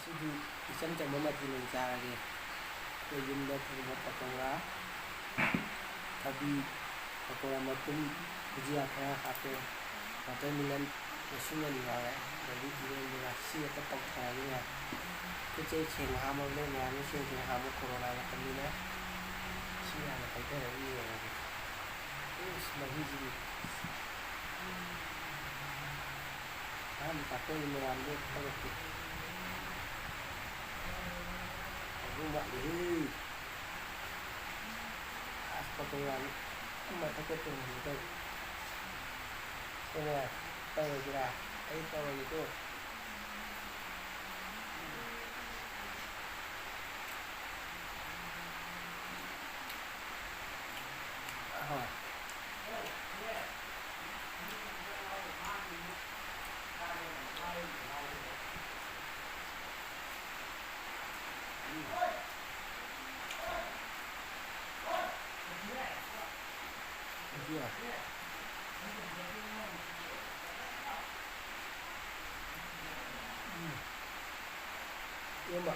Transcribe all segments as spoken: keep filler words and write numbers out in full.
ꯉꯁꯤꯗꯤ ꯏꯆꯝ ꯆꯝꯕ ꯃꯊꯦꯜ ꯑꯣꯏꯅ ꯆꯥꯔꯒꯦ꯫ ꯑꯩꯈꯣꯏ ꯌꯨꯝꯗ ꯊꯣꯡꯕ ꯄꯀꯧꯔꯥ, ꯊꯕꯤ, ꯄꯀꯧꯔꯥ ꯃꯇꯨꯝ, ꯕꯨꯖꯤꯌꯥ ꯈꯔ ꯍꯥꯞꯄꯦ, ꯋꯥꯇꯔꯃꯦꯂꯟ ꯃꯁꯨꯡ ꯑꯅꯤ ꯌꯥꯎꯔꯦ, ꯑꯗꯒꯤ ꯏꯔꯣꯟꯕꯒ꯫ ꯁꯤ ꯍꯦꯛꯇ ꯇꯧꯊꯔꯒꯦ ꯃꯌꯥꯝ꯫ ꯈꯨꯠꯁꯦ ꯁꯦꯡꯅ ꯍꯥꯝꯃꯕꯅꯦ ꯃꯌꯥꯝꯁꯦ, ꯁꯦꯡ ꯁꯦꯡꯅ ꯍꯥꯝꯃꯣ, ꯀꯣꯔꯣꯅꯥ ꯃꯇꯝꯅꯤꯅ꯫ ꯁꯤ ꯍꯥꯟꯅ ꯇꯩꯊꯔꯒ ꯌꯦꯡꯉꯒꯦ꯫ ꯏꯁ, ꯃꯍꯤꯁꯤꯗꯤ꯫ ꯑꯍꯥꯟꯕ ꯆꯥꯛꯀꯧꯔꯤ ꯃꯌꯥꯝꯗꯣ ꯇꯧꯔꯛꯀꯦ꯫ ꯑꯗꯨ ꯋꯥꯠꯂꯤꯍꯦ꯫ ꯑꯁ, ꯄꯀꯧꯔꯥꯗꯤ ꯃꯊꯛꯇ ꯇꯣꯡꯍꯟꯒꯦ ꯇꯧꯕ꯫ ꯁꯤꯅ ꯇꯧꯔꯁꯤꯔꯥ? ꯑꯩ ꯇꯧꯔꯒꯦꯀꯣ꯫ ꯑꯍꯣꯏ꯫ ꯏꯔꯣꯝꯕ꯫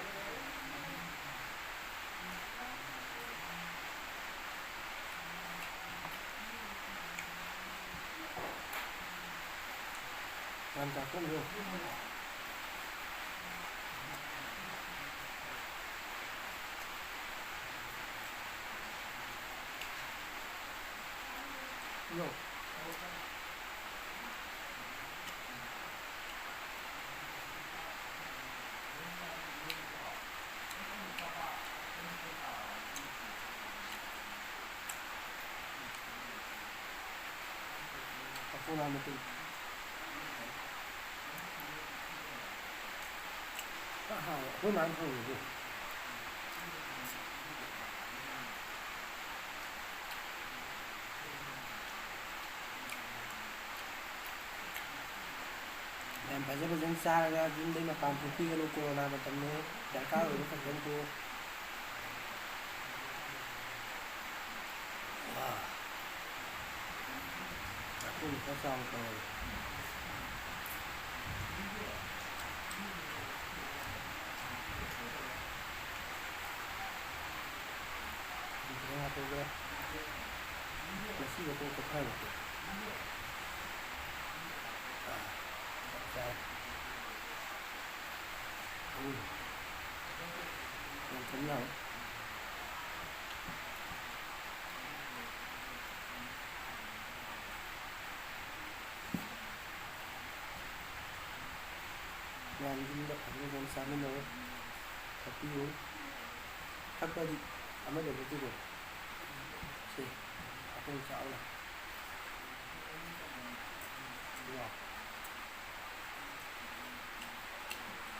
ꯌꯥꯝ ꯆꯥꯎꯊꯣꯛꯑꯝꯃꯦ꯫ ꯌꯣ꯫ ꯄꯀꯧꯔꯥ ꯃꯇꯨꯝ꯫ ꯑꯍꯥꯎꯕ ꯑꯩꯈꯣꯏ ꯃꯥꯅ ꯊꯣꯡꯉꯤꯗꯨ꯫ ꯌꯥꯝ ꯐꯖ ꯐꯖꯅ ꯆꯥꯔꯒ ꯌꯨꯝꯗꯩ ꯃꯄꯥꯟ ꯊꯣꯛꯄꯤꯒꯅꯨ, ꯀꯣꯔꯣꯅꯥ ꯃꯇꯝꯅꯦ꯫ ꯗꯔꯀꯥꯔ ꯑꯣꯏꯕ ꯈꯛꯇꯪ ꯊꯣꯛꯑꯣ꯫ ꯋꯥ꯫ ꯆꯥꯛꯈꯨꯝ ꯈꯔ ꯆꯥꯎꯅ ꯇꯧꯔꯒꯦ꯫ ꯃꯀꯣꯛꯇꯣ ꯈꯔ ꯂꯧꯊꯣꯛ꯫ ꯑꯥ, ꯆꯞ ꯆꯥꯔꯦ꯫ ꯎꯝ꯫ ꯌꯥꯝ ꯊꯝ ꯌꯥꯔꯣꯏ꯫ ꯃꯌꯥꯝ ꯌꯨꯝꯗ ꯐꯖꯅ ꯐꯖꯅ ꯆꯥꯃꯤꯟꯅꯧ, ꯊꯛꯄꯤꯌꯨ꯫ ꯊꯛꯄꯗꯤ ꯑꯃꯗ ꯅꯠꯇꯦꯀꯣ, ꯁꯦ, ꯑꯩꯈꯣꯏ ꯆꯥꯕ꯫ ꯋꯥ꯫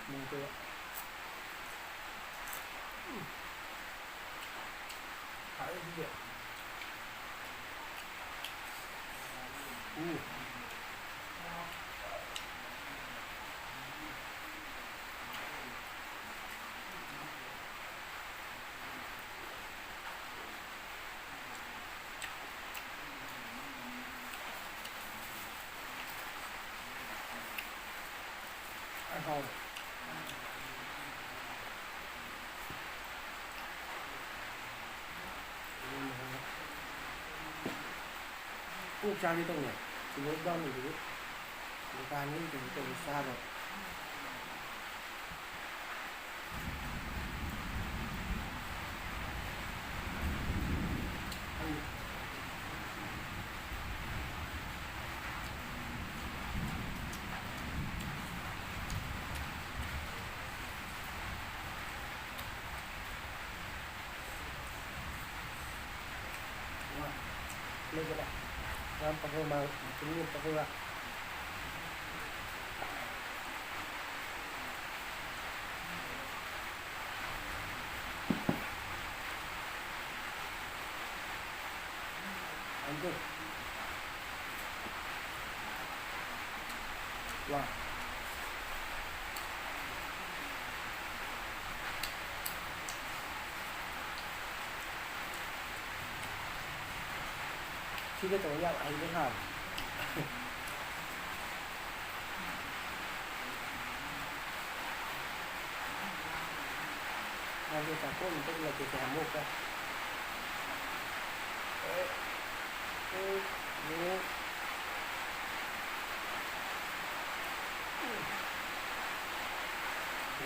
ꯃꯣꯔꯣꯛꯇꯨ꯫ ꯎꯝ꯫ ꯍꯥꯎꯋꯦ ꯁꯤꯗꯤ꯫ ꯎꯝ꯫ ꯍꯥꯎꯋꯦ꯫ ꯑꯣꯛ ꯆꯥꯒꯦ ꯇꯧꯅꯦ꯫ ꯁꯤ lockdown ꯂꯩꯕꯒꯤ ꯗꯨꯀꯥꯟꯗꯒꯤ ꯀꯩꯅꯣ ꯇꯧꯔ ꯆꯥꯗꯕ꯫ ꯂꯩꯕꯅꯦ꯫ ꯌꯥꯝ ꯐꯖꯩ ꯃꯥ ꯃꯆꯨꯝ ꯌꯥꯝ ꯐꯖꯩꯕ꯫ ꯌꯥꯝ ꯐꯖꯩ꯫ ꯋꯥ꯫ ꯁꯤꯒ ꯇꯧꯔ ꯌꯥꯝ ꯍꯩꯕ ꯁꯥꯕ꯫ ꯃꯥꯁꯦ ꯆꯥꯛꯈꯣꯝ ꯑꯝꯇ ꯏꯜꯂꯛꯀꯦ ꯁꯦ ꯍꯥꯝꯗꯣꯛꯀ꯫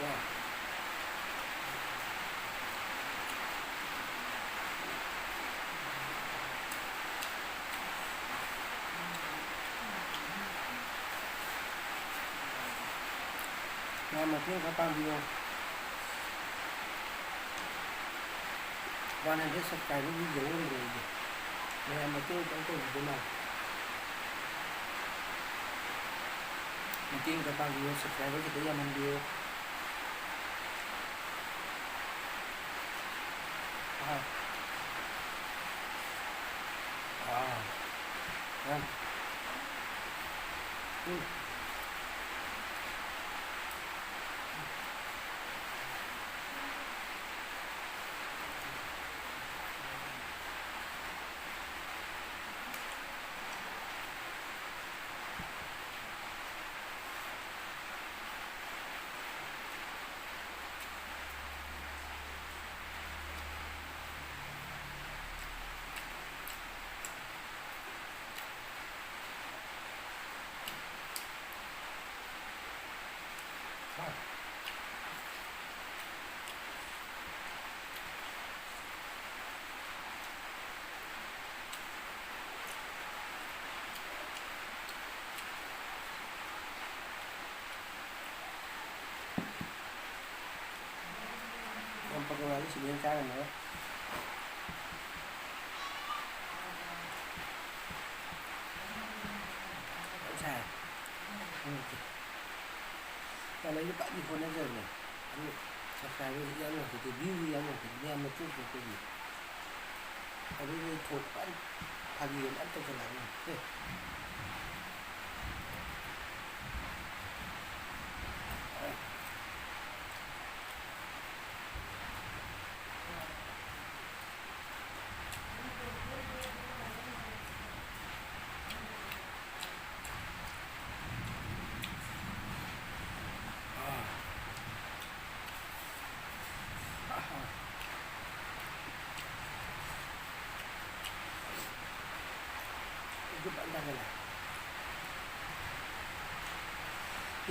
ꯋꯥ꯫ ꯃꯌꯥꯝ ꯃꯇꯦꯡ ꯈꯔ ꯄꯥꯡꯕꯤꯌꯣ꯫ One hundred subscriberꯒꯤ ꯌꯧꯔꯝꯗ꯭ꯔꯦ ꯑꯩꯗꯤ꯫ ꯃꯌꯥꯝ ꯃꯇꯦꯡ ꯈꯤꯇꯪ ꯇꯧꯕꯤꯗꯣꯏ ꯃꯥꯜꯂꯦ꯫ ꯃꯇꯦꯡ ꯈꯔ ꯄꯥꯡꯕꯤꯌꯣ, subscriber ꯈꯤꯇ ꯌꯥꯝꯍꯟꯕꯤꯌꯣ꯫ ꯑꯥ꯫ ꯑꯥ꯫ ꯌꯥꯝ꯫ ꯎꯝ꯫ ꯌꯥꯝ ꯄꯀꯧꯔꯥꯗꯤ ꯁꯤꯗꯩ ꯍꯦꯟꯅ ꯆꯥ ꯉꯝꯃꯔꯣꯏ꯫ ꯌꯥꯝ ꯁꯥꯏ꯫ ꯅꯨꯡꯉꯥꯏꯇꯦ꯫ ꯌꯥꯝ ꯑꯩꯁꯨ ꯀꯟꯅ ꯍꯣꯠꯅꯖꯕꯅꯦ꯫ ꯑꯗꯨ subscriberꯁꯤ ꯌꯥꯝ ꯌꯥꯝꯈꯠꯇꯦ, viewꯁꯤ ꯌꯥꯝ ꯌꯥꯝꯈꯠꯇꯦ, ꯃꯌꯥꯝꯅ ꯄꯣꯛꯄ ꯑꯩꯈꯣꯏꯒꯤ꯫ ꯑꯗꯨꯒꯤ ꯊꯣꯛꯄ ꯐꯥꯒꯤ ꯑꯃ ꯇꯧꯁꯜꯂꯛꯑꯅꯤ꯫ ꯑꯦ꯫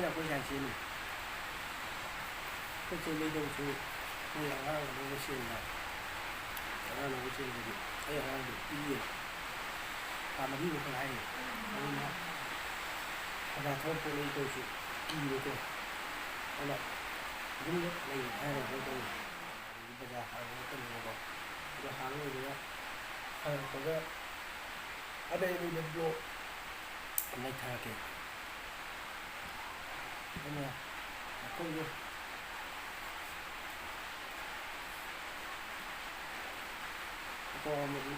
ꯑꯩꯈꯣꯏ ꯁꯥꯏ ꯆꯦꯜꯂꯤ꯫ ꯑꯩꯈꯣꯏ ꯆꯦꯟꯕꯩꯗꯕꯨꯁꯨ ꯃꯣꯏ ꯑꯉꯥꯡ ꯑꯅꯧꯕ ꯆꯦꯟꯕ, ꯑꯉꯥꯡ ꯑꯅꯧꯕ ꯆꯦꯟꯕꯗꯤ ꯑꯩ ꯑꯉꯥꯡꯗꯣ ꯄꯤꯛꯏꯌꯦ, ꯊꯥ ꯃꯔꯤꯃꯨꯛ ꯈꯛ ꯉꯥꯏꯔꯤ꯫ ꯑꯗꯨꯅ ꯕꯖꯥꯔ ꯊꯣꯛꯑ ꯄꯣꯠ ꯂꯩꯗꯧꯁꯨ ꯀꯤꯕꯀꯣ꯫ ꯑꯗꯨꯅ ꯌꯨꯝꯗ ꯂꯩ ꯍꯥꯏꯔꯒ ꯇꯧꯔꯤ꯫ ꯑꯗꯒꯤ ꯕꯖꯥꯔ ꯍꯥꯡꯕ ꯃꯇꯝꯅꯤꯅꯀꯣ꯫ ꯑꯗꯣ ꯍꯥꯡꯕ ꯑꯣꯏꯕꯅꯤꯅ ꯍꯜꯂꯛꯄꯒ ꯑꯗꯩ ꯑꯗꯨꯗ ꯕ꯭ꯂꯣꯛ ꯂꯩꯊꯔꯛꯀꯦ꯫ ꯑꯗꯨꯅ ꯑꯩꯈꯣꯏꯒꯤ ꯄꯀꯧꯔꯥ ꯃꯔꯨ,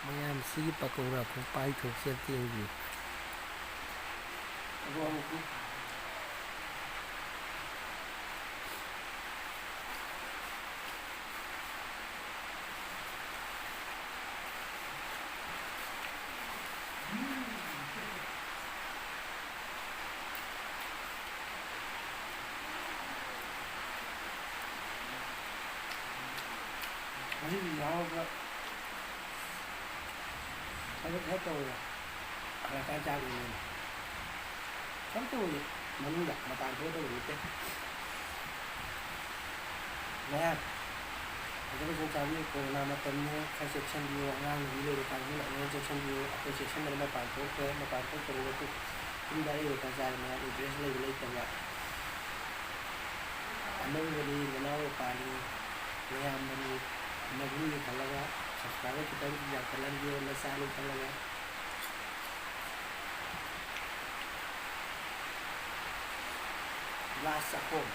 ꯃꯌꯥꯝꯁꯤꯒꯤ ꯄꯀꯧꯔꯥ ꯈꯨꯄꯥꯏ ꯊꯣꯛꯁꯦ ꯑꯝꯇ ꯌꯦꯡꯕꯤꯌꯨ꯫ ꯄꯀꯧꯔꯥ ꯃꯔꯨ꯫ ꯉꯁꯤꯗꯤ ꯌꯥꯎꯔꯒ ꯊꯕꯛ ꯈꯔ ꯇꯧꯔꯦ꯫ ꯈꯔ ꯈꯔ ꯆꯥꯛ ꯏꯜꯂꯦ꯫ ꯀꯩꯝ ꯇꯧꯔꯣꯏꯌꯦ꯫ ꯃꯅꯨꯡꯗ ꯃꯄꯥꯟ ꯊꯣꯛꯑ ꯇꯧꯕ ꯅꯠꯇꯦ꯫ ꯃꯌꯥꯝ ꯐꯖ ꯐꯖꯅ ꯆꯥꯕꯤꯌꯨ꯫ ꯀꯣꯔꯣꯅꯥ ꯃꯇꯝꯅꯤ, ꯈꯔ ꯆꯦꯛꯁꯤꯟꯕꯤꯌꯨ꯫ ꯑꯉꯥꯡ ꯅꯨꯕꯤ ꯂꯩꯕ ꯀꯥꯡꯕꯨꯅ ꯑꯃꯨꯛ ꯍꯦꯟꯅ ꯆꯦꯛꯁꯤꯟꯕꯤꯌꯨ꯫ ꯑꯩꯈꯣꯏ ꯆꯦꯛꯁꯤꯟꯗꯅ ꯃꯄꯥꯟ ꯊꯣꯛꯇ꯭ꯔꯦ꯫ ꯃꯄꯥꯟ ꯊꯣꯛꯇ꯭ꯔꯒꯁꯨ ꯌꯨꯝꯗ ꯑꯔꯩ ꯑꯄꯥ ꯆꯥꯔꯦ꯫ ꯃꯌꯥꯝ interest ꯂꯩꯕ ꯂꯩꯇꯕ, ꯑꯅꯧꯕꯅꯤ, ꯅꯅꯥꯎ ꯅꯨꯄꯥꯅꯤ, ꯅꯌꯥꯝꯕꯅꯤ, ꯃꯒꯨꯟꯒꯤ ꯈꯜꯂꯒ subscriber ꯈꯤꯇꯪ ꯌꯥꯝꯈꯠꯍꯟꯕꯤꯌꯨ, ꯅꯆꯥꯅꯤ ꯈꯜꯂꯒ꯫ Last ꯆꯥꯛꯈꯣꯝ꯫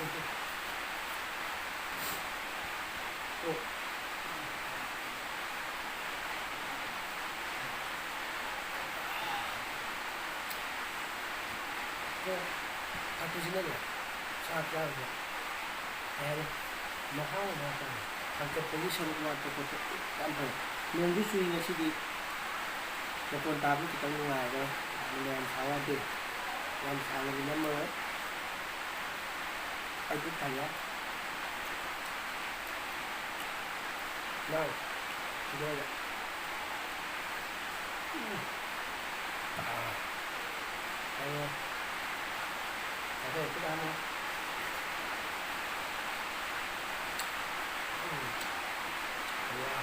ꯑꯣ꯫ ꯑꯗꯣ ꯊꯛꯄꯁꯤꯅꯅꯦ, ꯆꯥꯛ ꯆꯥꯕꯁꯦ ꯀꯩ ꯍꯥꯏꯅꯤ, ꯃꯍꯥꯎ ꯑꯃ ꯍꯥꯏꯇꯥꯔꯦ, ꯊꯥꯡꯒꯠꯄꯒꯤ ꯁꯔꯨꯛ ꯋꯥꯠꯄ ꯈꯣꯠꯄ ꯌꯥꯝ ꯐꯩ꯫ ꯅꯣꯡꯁꯨ ꯆꯨꯏ ꯉꯁꯤꯗꯤ, ꯃꯈꯣꯟ ꯇꯥꯕ ꯈꯤꯇꯪ ꯅꯨꯡꯉꯥꯏꯔꯦ꯫ ꯑꯗꯨꯅ ꯌꯥꯝ ꯁꯥ ꯌꯥꯗꯦ, ꯌꯥꯝ ꯁꯥꯡꯅꯗꯤ ꯅꯝꯃꯔꯣꯏ꯫ ꯑꯩ ꯄꯨꯛ ꯊꯜꯂꯦ꯫ ꯅꯥꯎ, ꯁꯤꯗ ꯑꯣꯏꯅ꯫ ꯎꯝ꯫ ꯑꯥ꯫ ꯑꯗꯣ, ꯑꯗꯣ ꯈꯤꯇꯪ ꯑꯃ꯫ ꯎꯝ꯫ ꯋꯥ꯫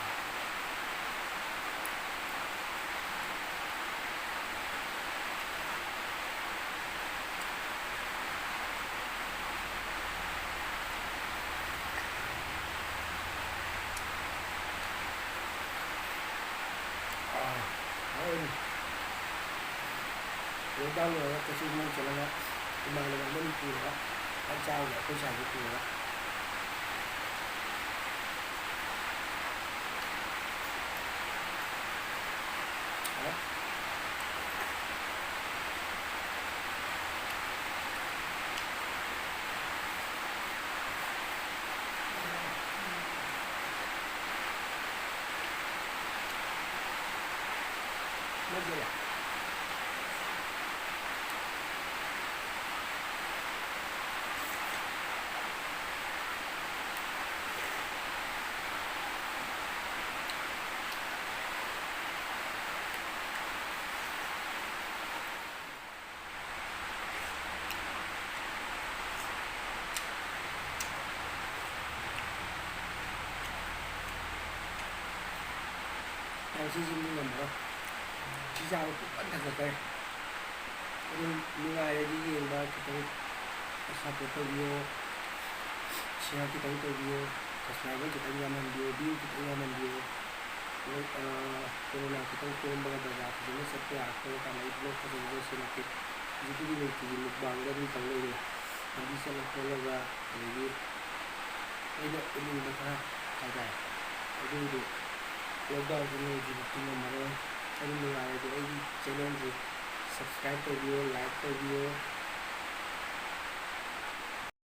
ꯑꯥ, ꯍꯣꯏ꯫ Lockdown ꯂꯣꯏꯔꯒ ꯀꯛꯆꯤꯡ ꯈꯨꯅꯧ ꯆꯠꯂꯒ ꯏꯃꯥꯟꯅꯕ ꯑꯃꯅꯤ ꯄꯨꯔꯒ ꯐꯠ ꯆꯥꯔꯨꯕ, ꯑꯩꯈꯣꯏ ꯁ꯭ꯋꯥꯏꯗ ꯄꯨꯔꯒ꯫ ꯌꯥꯝ ꯁꯤꯁꯤꯃꯗꯤ ꯉꯝꯃꯔꯣꯏ꯫ ꯁꯤ ꯆꯥꯕ ꯄꯨꯛ ꯐꯖꯅ ꯊꯟꯒꯠꯈ꯭ꯔꯦ꯫ ꯑꯗꯨꯝ ꯅꯨꯡꯉꯥꯏꯔꯗꯤ ꯌꯦꯡꯕ ꯈꯤꯇꯪ support ꯇꯧꯕꯤꯌꯣ, share ꯈꯤꯇꯪ ꯇꯧꯕꯤꯌꯣ, subscriber ꯈꯤꯇꯪ ꯌꯥꯝꯍꯟꯕꯤꯌꯣ, view ꯈꯤꯇꯪ ꯌꯥꯝꯍꯟꯕꯤꯌꯣ꯫ ꯑꯗꯨ, ꯑ, ꯀꯣꯔꯣꯅꯥ ꯈꯤꯇꯪ ꯀꯣꯝꯕꯒ ꯕꯖꯥꯔ ꯐꯖꯅ ꯆꯠꯄ ꯌꯥꯔꯛꯄ ꯀꯥꯟꯗ ꯑꯩ vlog ꯐꯖꯅ ꯁꯦꯝꯃꯛꯀꯦ꯫ ꯍꯧꯖꯤꯛꯀꯤꯗꯤ ꯅꯨꯡꯇꯤꯒꯤ mukbangꯗ ꯑꯗꯨꯝ ꯇꯧ ꯂꯩꯔꯦ꯫ ꯂꯝꯕꯤ ꯆꯠꯂ ꯈꯣꯠꯂꯒ, ꯑꯗꯒꯤ ꯑꯩꯅ ꯎꯠꯅꯤꯡꯕ ꯈꯔ ꯍꯥꯏꯇꯥꯔꯦ, ꯑꯗꯨꯗꯣ ꯂꯣꯛꯗꯥꯎꯟꯁꯤꯅ ꯍꯧꯖꯤꯛꯐꯥꯎ ꯉꯝꯃꯔꯣꯏ꯫ ꯑꯗꯨ ꯅꯨꯡꯉꯥꯏꯔꯗꯤ ꯑꯩꯒꯤ ꯆꯦꯅꯦꯜꯁꯦ ꯁꯕꯁꯀ꯭ꯔꯥꯏꯕ ꯇꯧꯕꯤꯌꯣ, ꯂꯥꯏꯛ ꯇꯧꯕꯤꯌꯣ꯫